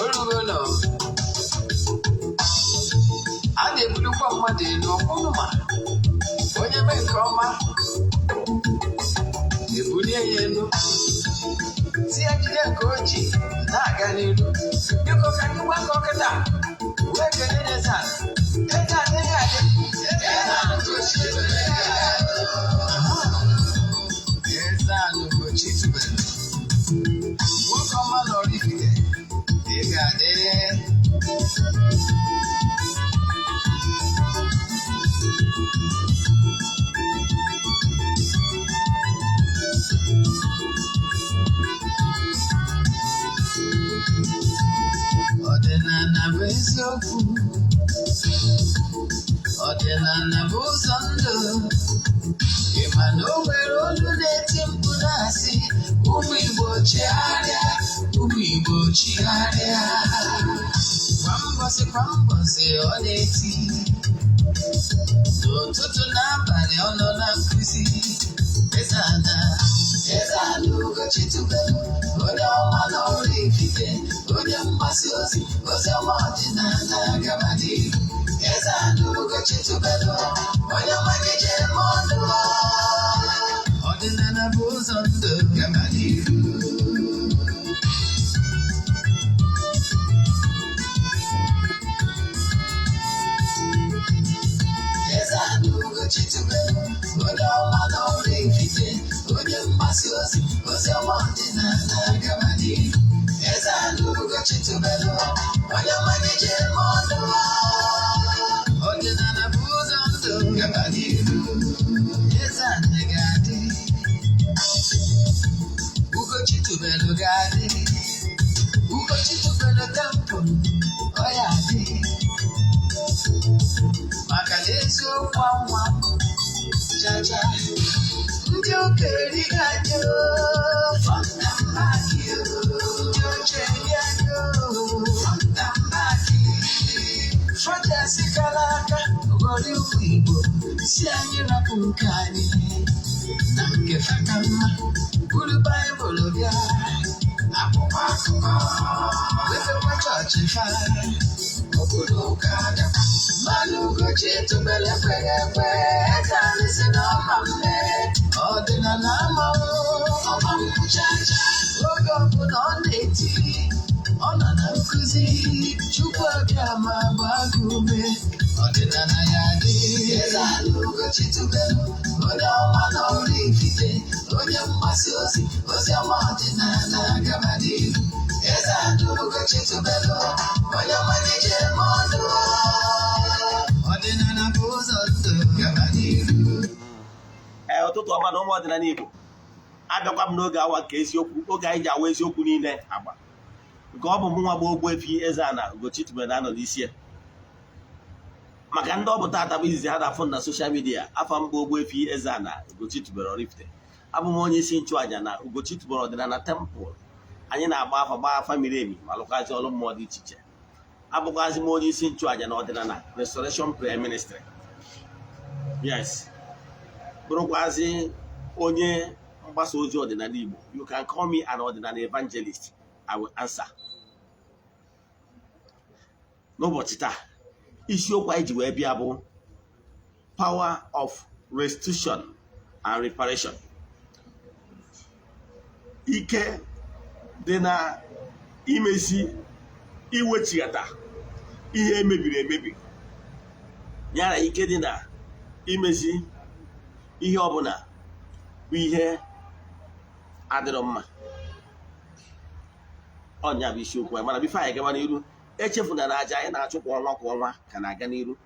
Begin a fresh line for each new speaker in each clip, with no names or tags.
Orugo nọ a na-ebulukwa mmadụ elu ọkpụnụma onye mee nke ọma ebulie ya elu, si ya jide nke o ji na-aga n'iru. Biko, ka anyị gbakọ kịta wee kelee Eze Ana. Eze Ana, ị ga-adị. Eze Ana Ugochi tubelu. Eze Ana Ugochi tubelu, nwoke ọma na Oraifite, ị ga-adị. Ọdịnala bụ eziokwu, ọdịnala bụ ụzọ ndụ. Ị ma na o nwere olu na-eti mkpu na-asị, "Ụmụ Igbo, chigharịa, ụmụ Igbo, chigharịa." Kwa mbọsị kwa mbọsị ọ na-eti, n'ụtụtụ n'abalị ọ nọ na nkụzi. Eze Ana, Eze Ana Ugochi tubelu, onye ọma na Oraifite, onye mgbasa ozi ozi ọma ọdịnala, gaba n'ihu. Eze Ana Ugochi tubelu, onye ọma gị ji eme ọnụ. Ọdịnala bụ ụzọ ndụ, gaba n'ihu. Eze Ana Ugochi tubelu, onye ọma na Oraifite, onye mgbasa ozi ozi ọma ọdịnala, gaba n'ihu. Eze Ana Ugochi tubelu, onye ọma gị ji eme ọnụ. Ọdịnala bụ ụzọ ndụ, gaba n'ihu. Eze Ana ga-adị, Ugochi tubelu ga-adị, Ugochi tubelu temple ọ ya adị, maka na eziokwu anwa jaja ndị ụka erighị anyị front and back, ndị oche eri anyị front and back. Fọjasi kara aka ghọrọ ụmụ Igbo si anyị rapụ nke anyị na nke faka mma, buru Baịbụl bịa, akwụkwọ akụkọ, wepekwa chọọchị fa, obodo ụka dakwa. Mmanụ Ugochi tubelu ekweghị ekwe. Eze anyị si na ọma mme, ọdịnala amanwụ ọma mkpuchacha. Oge ọbụla ọ na-eti, ọ nọ na nkụzi. Chukwu abịa ma gbaa gị ume, ọdịnala ya dị. Eze Ana Ugochi tubelu, onye ọma na Oraifite, onye mgbasa ozi ozi ọma ọdịnala, gaba n'ihu. Eze Ana Ugochi tubelu, onye ọma gị ji eme ọnụ. Ọdịnala bụ ụzọ ndụ, gaba n'ihu.
Ee, ụtụtụ ọma na ụmụ ọdịnala Igbo. Abịakwa m n'oge awa nke eziokwu, oge anyị ji awa eziokwu niile agba, nke ọ bụ mụ nwa bụ Ogbuefi Eze-Ana Ugochi tubelu na-anọ n'isi ya. Maka ndị ọ bụ taata bụ izizi ha na-afụ na social media, afa mbụ Ogbuefi Eze-Ana Ugochi tubelu Oraifite. Abụ m onye isi nchụàja na Ugochi tubelu ọdịnala temple. Anyị na-agba afa, gbaa afa miri emi, ma lụkwazi ọrụ mmụọ dị iche iche. Abụkwazi m onye isi nchụàja na ọdịnala Restoration Prayer Ministry, yes, bụrụkwazi onye mgbasa ozi ọdịnala Igbo. You can call me an ọdịnala evangelist, I will answer. N'ụbọchị taa, isiokwu anyị ji wee bịa bụ power of restitution and reparation, ike dị na imezi, iwechighata ihe emebiri emebi, ya na ike dị na imezi ihe ọbụla bụ ihe adịrọ mma. Ọnya bụ isiokwu anyị. Mana before anyị gaba n'iru, echefuna na aja anyị na-achụ kwa ọnwa kwa ọnwa ka na-aga n'iru.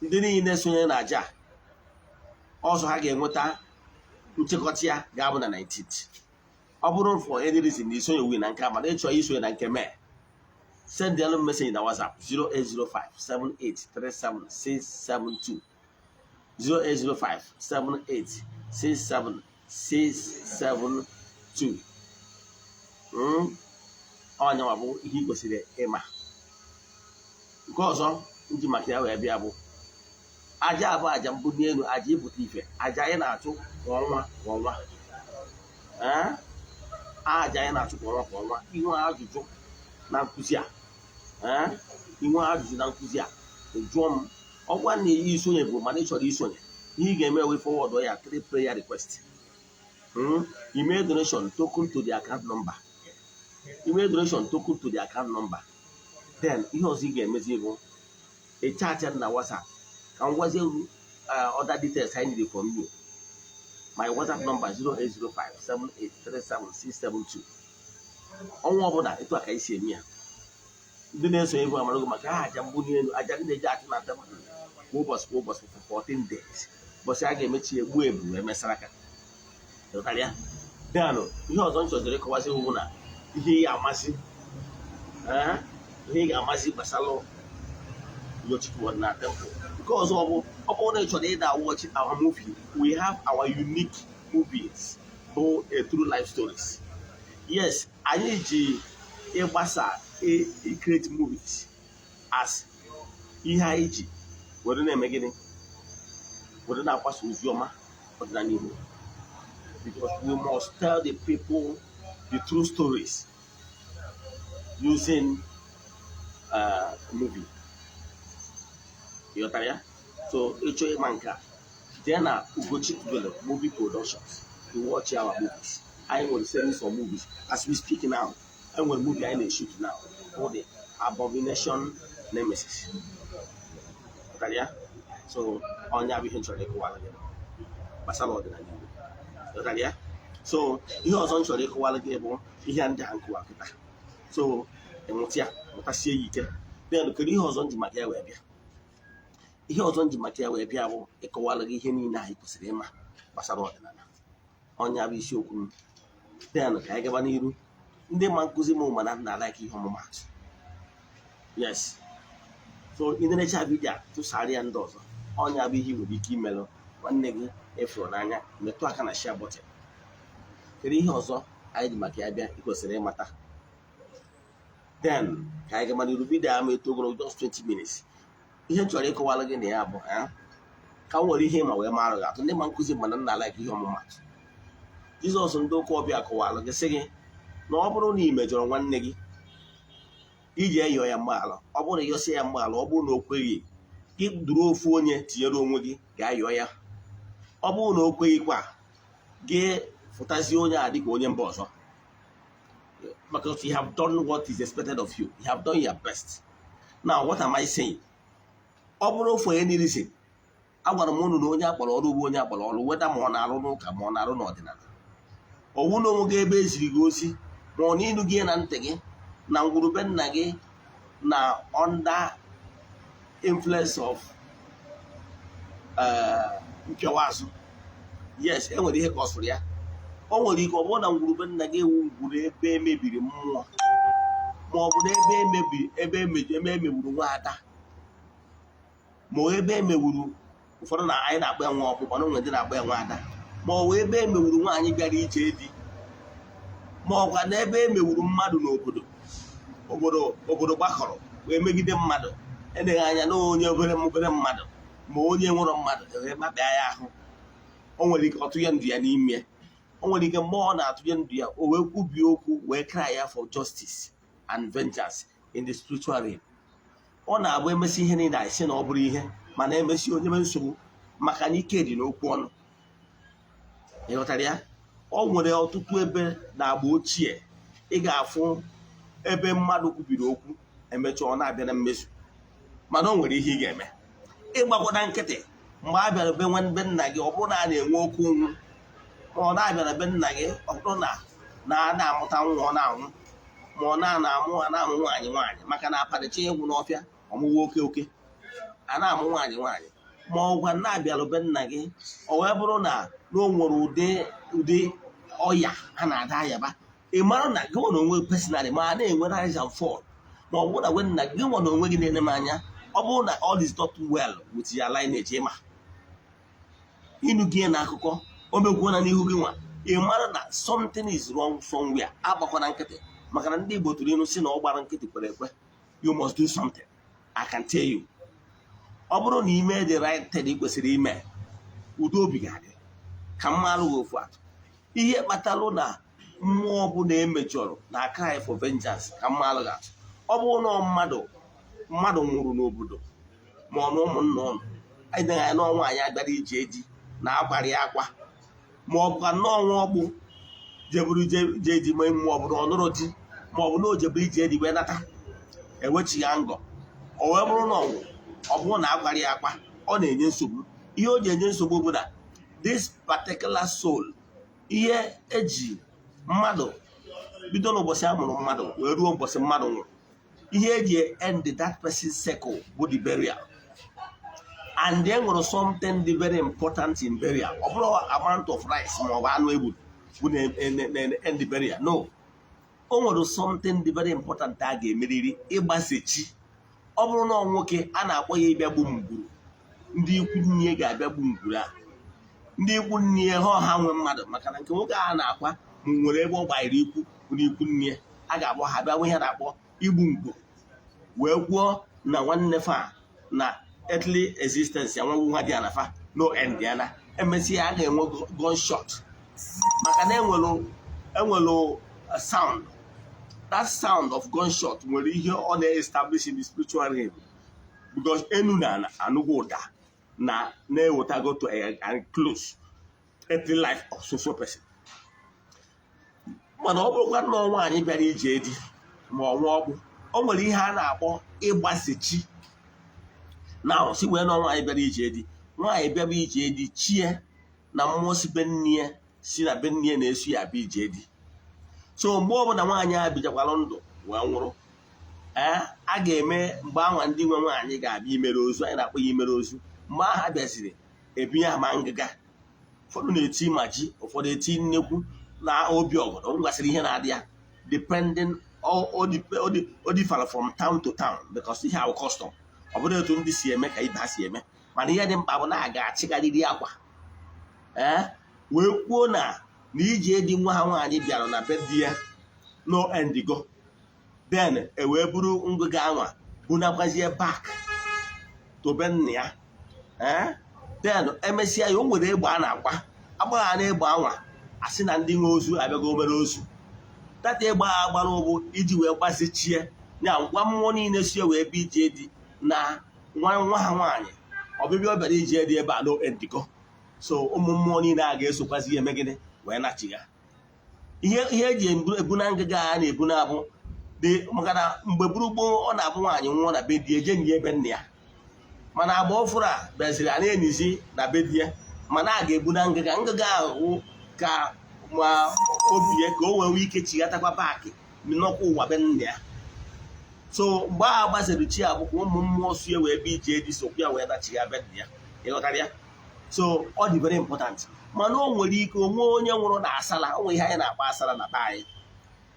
Ndị niile sonye na aja ọzọ, ha ga-enweta nchịkọta ya ga-abụ na 19th. Ọ bụrụ for any reason na isonye wi na nke a, mana ịchọ isonye na nke mee, send them message na WhatsApp 0805 7837 672, 0805 7867 672. Ọnyanwa bụ ihe ị kwesịrị ịma. Nke ọzọ nji maka ya wee bịa bụ aja abụ aja mbuli elu, aja ịpụta ife, aja anyị na-achụ kwa ọnwa kwa ọnwa. Ee, Aja anyị na-achụ kwa ọnwa kwa ọnwa. Inwe ajụjụ na nkụzi a, ee, inwe ajụjụ na nkụzi a, jụọ m. Ọgwa na isonye bụ, mana ị chọrọ isonye, ihe ị ga-eme wee forward ya three prayer request, email donation token to the account number, email donation token to the account number. Then ihe ọzọ ị ga-emezi bụ ị chat na WhatsApp ka m gwazie other details I need from you. My WhatsApp number, 08057837672. Ọnwa ọbụla, etu a ka esi eme ya. Ndị na-esonye bụ amarago maka ha. Aja mbuli elu, aja ndị na-eji achụ na temple kwa ụbọchị kwa ụbọchị for 14 days. Ụbọchị a ga-emechi, egbu ebu wee mesara aka. Ịghọtara ya? Then ihe ọzọ m chọziri ịkọwazi bụ na ihe ị ga-amasị, ihe ị ga-amasị gbasara Ugochukwu na temple nke ọzọ bụ, ọ bụrụ na ị chọrọ ịda watch our movie, we have our unique movies bụ a true life stories. Yes, anyị ji ịgbasa create movies as ihe anyị ji were na-eme gịnị, were na-agbasa ozi ọma ọdịnala Igbo, because we must tell the people the true stories using movie. Ịghọtara ya? So ịchọ ịma nke a, jee na Ugochi Tubelu Movie Productions to watch our movies. Anyị nwere series of movies as we speak now. Anyị nwere movie anyị na-eshoot now called The Abomination Nemesis. Ịghọtara ya? So ọnya bụ ihe m chọrọ ịkọwara gị gbasara ọdịnala Igbo. Ịghọtara ya? So ihe ọzọ m chọrọ ịkọwara gị bụ ihe ndị a nkụwa kịta. So ịmụta ya, mụtasie ya ike. Then kedu ihe ọzọ m ji maka ya wee bịa? Ihe ọzọ m ji maka ya wee bịa bụ ịkọwara gị ihe niile anyị kwesịrị ịma gbasara ọdịnala. Ọnya bụ isiokwu m. Then ka anyị gaba n'iru. Ndị ma nkụzi m mana m na-alike ihe ọmụmatụ. Yes, so ị na-enecha video a, tụsara ya ndị ọzọ. Ọnya bụ ihe ị nwere ike imelụ nwanne gị ịfụrụ n'anya. Metụ aka na share button. Kedu ihe ọzọ anyị ji maka ya bịa ị kwesịrị ịmata? Then ka anyị gaba n'iru. Video ama eto ogologo, just 20 minutes. Ihe m chọrọ ịkọwara gị na ya bụ ka m nwere ihe ma wee mara gị atụ. Ndị ma nkụzi mana nna like ihe ọmụmatụ. Jizọs ndị ụka ọbịa kọwara gị, sị gị na ọ bụrụ na ị mejọrọ nwanne gị, iji eyọ ya mgbaghara. Ọ bụrụ na ịyọsị ya mgbaghara, ọ bụrụ na o kweghị gị, duru ofu onye tinyere onwe gị ga-ayọ ya. Ọ bụrụ na o kweghịkwa gị, fụtazie onye a dịka onye mba ọzọ, because you have done what is expected of you. You have done your best. Now, what am I saying? Ọ bụrụ for any reason, agwara m unu na onye akpọrọ ọrụ bụ onye akpọrọ ọrụ, weda ma ọ na-arụ n'ụka ma ọ na-arụ n'ọdịnala, ọwụ na onwe gị ebe eziri gị ozi, ma ọ na ịnụ gị na ntị gị na ngwurube nna gị na under influence of mpịawa azụ. Yes, e nwere ihe ka ọ sụrụ ya. O nwere ike ọ bụrụ na ngwurube nna gị ewu ngwuru ebe emebiri mmụọ, ma ọ bụ na ebe emebiri, ebe ebe emegburu nwaada, ma ọ ebe emegburu ụfọdụ na anyị na-akpọ ya nwa ọkpụ, mana o nwere ndị na-akpọ ya nwaada, ma ọ bụ ebe emegburu nwaanyị bịara ije di, ma ọkwa na ebe emegburu mmadụ n'obodo, obodo gbakọrọ wee megide mmadụ, eleghị anya na onye obere obere mmadụ, ma onye nwụrụ mmadụ wee makpịa ya ahụ. O nwere ike ọtụnye ndụ ya n'ime ya. O nwere ike mgbe ọ na-atụnye ndụ ya, o wee kwubie okwu, wee cry ya for justice and vengeance in the spiritual realm. Ọ na-abụ emesi ihe niile, anyị sị na ọ bụrụ ihe, mana emesi onye mee nsogbu, maka na ike dị n'okwu ọnụ. Ị ghọtara ya? Ọ nwere ọtụtụ ebe na agba ochie ị ga-afụ ebe mmadụ kwubiri okwu, emechaa ọ na-abịa na mmezu. Mana o nwere ihe ị ga-eme: ịgbakwada nkịtị mgbe a bịara be nwanne nna gị. Ọ bụrụ na a na-enwe okwu ụnwụ, ma ọ na-abịara be nna gị, ọ bụrụ na na a na-amụta nwa, ọ na-anwụ, ma ọ na-amụ, a na-amụ nwaanyị nwaanyị, maka na aparicha ịnwụ n'ọfịa ọmụwa oke oke, a na-amụ nwaanyị nwaanyị, ma ọ gwa na-abịalụ be nna gị, ọ wee bụrụ na na o nwere ụdị ọya a na-ada ayaba, ị mara na gị nwere onwe personally, ma a na-enwe rise and fall, ma ọ bụrụ na gwe nna gị nwere onwe gị na-ene m anya, ọ bụrụ na all is not well with your lineage, ịma ịnụ gị na akụkọ o mekwuo na n'ihu gị nwa, ị mara na something is wrong somewhere. Agbakwana nkịtị, maka na ndị Igbo tụrụ ilu si na ọ gbara nkịtị kwere ekwe. You must do something. I can tell you, ọ bụrụ na ime the right thing ị kwesịrị ime, udo obi ga-adị. Ka m malụ gị ofu atụ ihe kpatalụ na Mmụọ ọbụla emejọrọ na cry for vengeance. Ka mma alụghị atụ, ọ bụrụ na mmadụ nwụrụ n'obodo, ma ọ na ụmụnna ụnụ anyị anya n'ọnwa anyị abịara ije di na akwara ya akwa, ma ọ bụkwa nnọọ nwa ọgbụ jeburu je di, ma ọ bụ na ọ nụrụ di, ma ọ bụ na o jeburu ije di wee nata ewechigha ngọ, o wee bụrụ na ọnwụ, ọ bụrụ na akwara ya akwa, ọ na-enye nsogbu. Ihe o ji enye nsogbu bụ na this particular soul, ihe eji mmadụ bido n'ụbọchị a mụrụ mmadụ wee ruo ụbọchị mmadụ nwụrụ, ihe eji end that person's circle bụ the burial. And e nwere something dị very important in burial. Ọ bụrụ amount of rice ma ọ bụ anụ egburu bụ na end burial, no. O nwere something dị very important a ga-emeriri ịgbasechi. Ọ bụrụ na ọ nwoke, a na-akpọ ya ịbịa gbu ngwuru. Ndị ikwu nne ga-abịa gbu ngwuru a. Ndị ikwu nne ha ọha nwe mmadụ, maka na nke nwoke a na-akwa ma nwere ebe ọ gbanyere ikwu bụ n'ikwu nne, a ga-akpọ ha bịa nwe ihe na-akpọ igbu ngwuru, wee kwuo na nwanne fa na earthly existence ya nwa nwa dị ya na fa no end ya. Na emesịa, a ga-enwe gunshot, maka na enwelu sound. That sound of gunshot nwere ihe ọ na-establish in the spiritual realm, because enu na ana anụgwo ụda na na-ewetago to a close earthly life of social person. Mana ọ bụrụkwa na nwaanyị bịara ije di ma ọ nwa ọkpụ, o nwere ihe a na-akpọ ịgbasechi na si wee na nwaanyị bịara ije di, nwaanyị bịaba ije di, chie na mmụọ si be nne ya, si na be nne ya na-eso ya abịa ije di. So mgbe ọbụla nwaanyị a bijakwara ndụ wee nwụrụ, ee, a ga-eme mgbe anwa ndị nwe nwaanyị ga-abịa imere ozu. Anyị na-akpọ ya imere ozu. Mgbe ahụ a bịaziri ebinye ha ma ngịga, ụfọdụ na-eti ma ji, ụfọdụ eti nnekwu na obi ọgọdọ. O nwegasịrị ihe na-adị ya, depending o differ from town to town, because ihe ahụ custom, ọ bụrụ etu ndị si eme ka ibe ha si eme. Mana ihe dị mkpa bụ na a ga-achịgharịrị akwa, ee, wee kwuo na ije dị nwa ha nwaanyị bịara na be di ya no endigo. Then e wee buru ngịga anwa bunakwazie back to be nna ya. Ee, then emesịa ya, o nwere egbe a na-agba, agbagha na egbe anwa, asị na ndị nwe ozu abịago obere ozu tata. Egbe a gbara ụbụ iji wee gbazichie ya ngwa mmụọ niile sie wee bịa ije dị na nwa nwa ha nwaanyị, ọbịbịa ọ bịara ije dị ebe a no endigo. So ụmụ mmụọ niile a ga-esokwazi ya eme gịnị? Wee nachigha. Ihe eji ebu na ngịga a na-ebu na-abụ dị maka na mgbe gburu gboo, ọ na-abụ nwaanyị nwụọ na be di, eje nye ebe nna ya. Mana agba ọfụrụ a bịaziri a na-enizi na be di ya, mana a ga-ebu na ngịga. Ngịga ahụ ka ma obi ya ka o wee nwee ike chighatakwa back n'ọkwa ụwa be nna ya. So mgbe ahụ gbasara chi a bụkwa ụmụ mmụọ sie wee bịa ije dị, sokwa ya wee nachigha be nna ya. Ịghọtara ya? So ọ dị very important. Mana o nwere ike onwe onye nwụrụ na asala. O nwere ihe anyị na-akpọ asala na be anyị.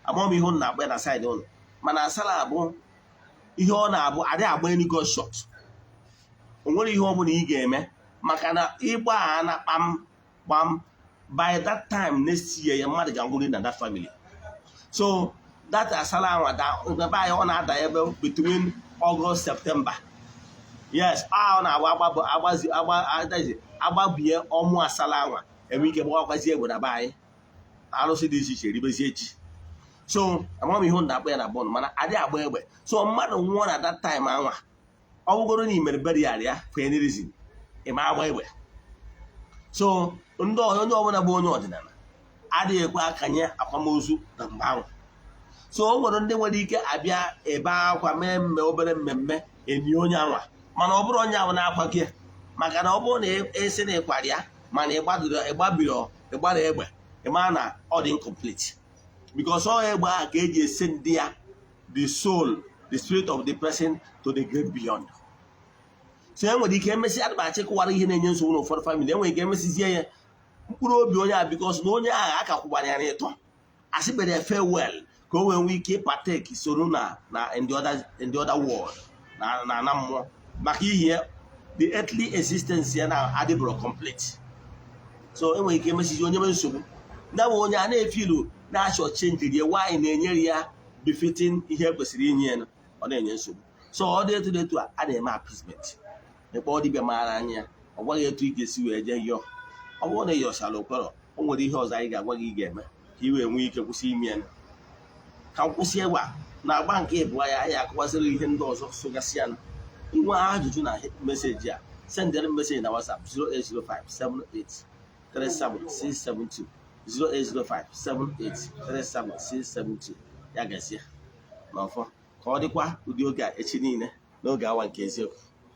Amaghị m ihe ụnụ na-akpọ ya na side ụnụ, mana asala bụ ihe ọ na-abụ adị agba any gunshot. O nwere ihe ọ bụla ị ga-eme, maka na ịgba a na kpam kpam, by that time next year ya mmadụ ga-anwụrị na that family. So that asala anwa da ebe anyị, ọ na-ada ebe between August, September. Yes, a ọ na-agba agba agbazi agba adazi agbabie ọmụ asala anwa, enwe ike gbawakwazi egbe na be anyị, arụsị dị iche iche eribezie ji. So amaghị m ihe ụnụ na-akpọ ya na bọọlụ, mana adị agba egbe. So mmadụ nwụọ na that time anwa, ọ bụgoro na imere burial ya for any reason, ị ma agba egbe. So ndị onye ọbụla bụ onye ọdịnala adịghị ekwe akanye akwamozu na mgbe ahụ. So o nwere ndị nwere ike abịa ebe akwa mee mme obere mmemme enyi onye anwa, mana ọ bụrụ onye ahụ na-akwa gị, maka na ọ bụrụ na esi na ịkwara ya, mana ịgbabiro ịgbara egbe, ịma na ọ dị incomplete, because ọ egbe ahụ ka eji esi ndị ya, the soul, the spirit of the person to the great beyond. So e nwere ike emesi adịbachi kụwara ihe na-enye nsogbu n'ụfọdụ family. Enwere ike emesizie ya mkpụrụ obi onye a, because na onye ahụ aka kwụbara ya n'ịtọ, asịbere ya farewell, ka o wee nwee ike partake, soro na in the other world, na mmụọ, maka ihe the earthly existence ya na-adịbụrụ complete. So enwere ike emesizi onye nwere nsogbu na bụ onye a na-efilu na-achọ change rie nwaanyị na-enyere ya befitting ihe kwesịrị inye ya, ọ na-enye nsogbu. So ọ dị etu dị etu a, a na-eme appeasement. Ịkpọ dibịa maara anya ya, ọ gwaghị etu ị ga-esi wee jee yọọ. Ọ bụrụ na ị yọsara okwerọ, o nwere ihe ọzọ anyị ga-agwa gị ị ga-eme. ka i wee nwee ike kwụsị ime ya. Ka m kwụsị ebe a. Na agba nke ịbụọ ya, anyị akọwaziri ihe ndị ọzọ sogasị ya. Inwe ajụjụ na message a, sendere m message na WhatsApp 0805 7837672, 0805 7837672. Ya gazie n'ọfọ. Ka ọ dịkwa ụdị oge a echi niile n'oge awa nke eziokwu.